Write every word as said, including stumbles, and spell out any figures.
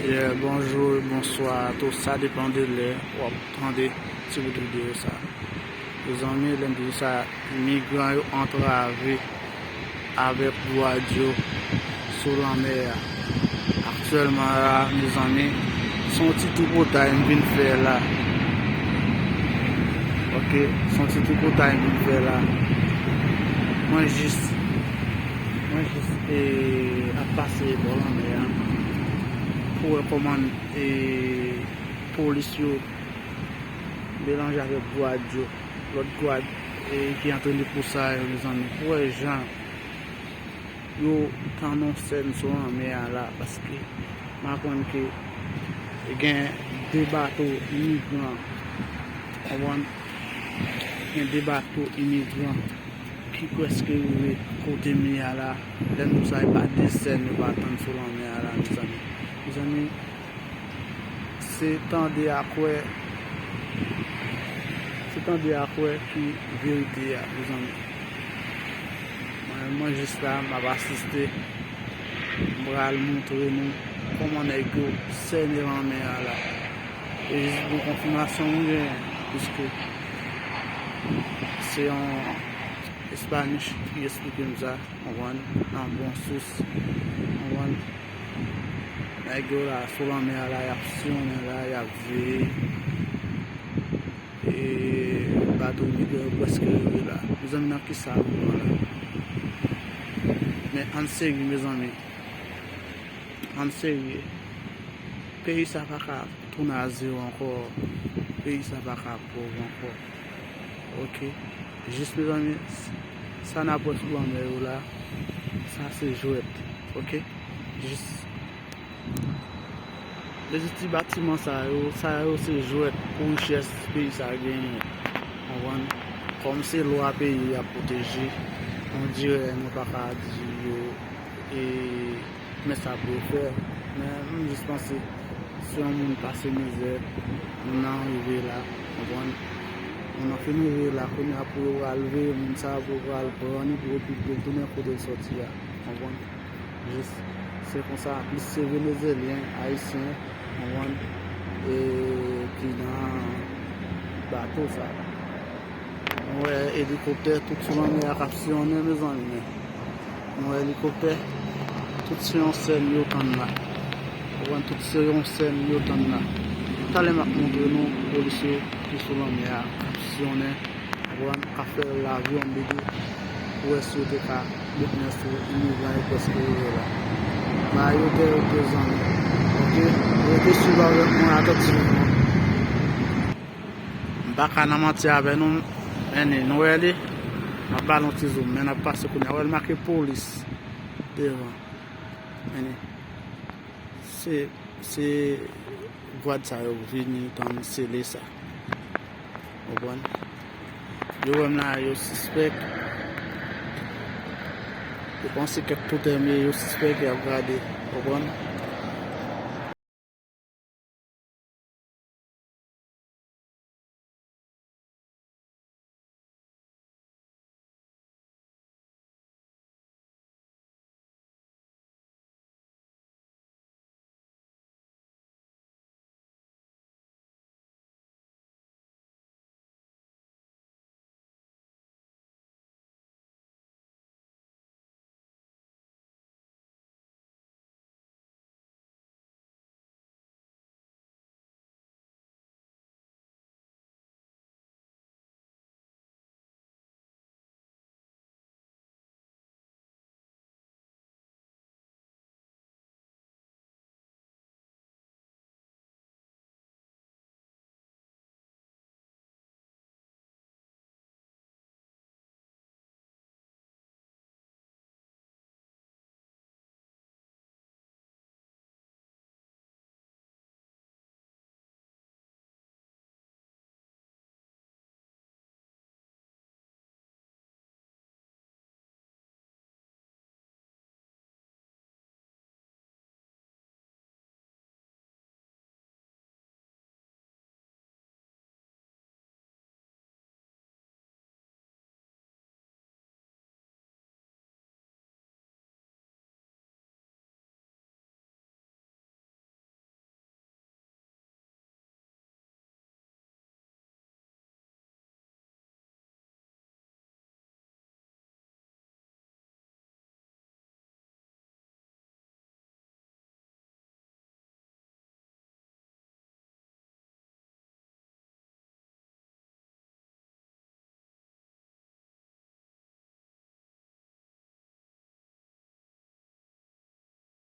Bonjou, bonswa, tou sa depann de lè w ap tande ti bout videyo sa. Mezanmi, lè m di sa, migran yo antrave avèk dwàn yo sou lanmè a. Aktyèlman la, mezanmi, se yon ti tripotay m vin fè la. Ok, se yon ti tripotay m vin fè la. Mwen jis, mwen jis e, ap pase bò lanmè a pou wè kòman e, polis yo melanje avèk gwad yo, lòt gwad e, ki antrene pou sa yo, mezanmi. Pou wè jan yo tann yon sèn sou lanmè a la, paske m aprann ke gen de bato imigran, konprann? Gen de bato imigran ki prèske rive kote m ye a la. Lè m di w sa, e pa de sèn yo pa tann sou lanmè a la, mezanmi. Mezanmi, se tande a kwè, se tande a kwè ki verite a, mezanmi. Mwen, mwen jis la, m ap asiste. M pral montre nou kòman nèg yo sène lanmè a la. E jis bon konfimasyon m genyen, piske se yon Espanish ki esplike m sa, konprann, an bon sous, konprann. Nèg yo la, sou lanmè a la, y ap siyonnen la, y ap veye. E bato migran yo prèske rive la. Mezanmi, nan kisa nou pran la? Men ann serye, mezanmi. Ann serye. Peyi sa pa ka tounen a zewo ankò. Peyi sa pa ka pòv ankò. Ok. Jis, mezanmi, sa n ap wè sou lanmè yo la, sa se jwèt. Ok. Jis. Lè ti batiman sa yo, sa yo se jwèt pou richès peyi sa genyen. Konprann? Kòm se lwa peyi y ap pwoteje, on dirè nou pa ka di yo e, men sa pou yo fè. Men m jis panse, si yon moun pase mizè, moun nan rive la, konprann? Moun nan fin rive la, kounye a pou yo pral veye moun sa a, pou yo pral pran li, pou yo pipe l tounen kote l sòti a, konprann? Jis, se konsa, plis se Venezelyen, Ayisyen, konprann, e ki nan bato sa. Nou wè elikoptè tout sou lanmè a k ap siyonnen, mezanmi. Nou wè elikoptè, tout se yon sèn yo tann la. Konprann, tout se yon sèn yo tann la. Talè m ap montre nou polis yo ki sou lanmè a k ap siyonnen. Konprann, k ap fè lavyon bebe pou wè si yo te ka met men sou imigran yo prèske rive la. Ba yo tè yo te zanmi. Ok? Rete swiv avèk mwen atantivman. M pa ka nan manti avè nou. Men nou wè li. M ap ba nou ti zoom, men n ap pase kounye a. Wè l make polis devan. Men se, se gwad sa yo vini tann sele sa. Konprann? Yo wè m la, yo sispèk. Yo panse kèk poutè m ye, yo sispèk, y ap gade. Konprann?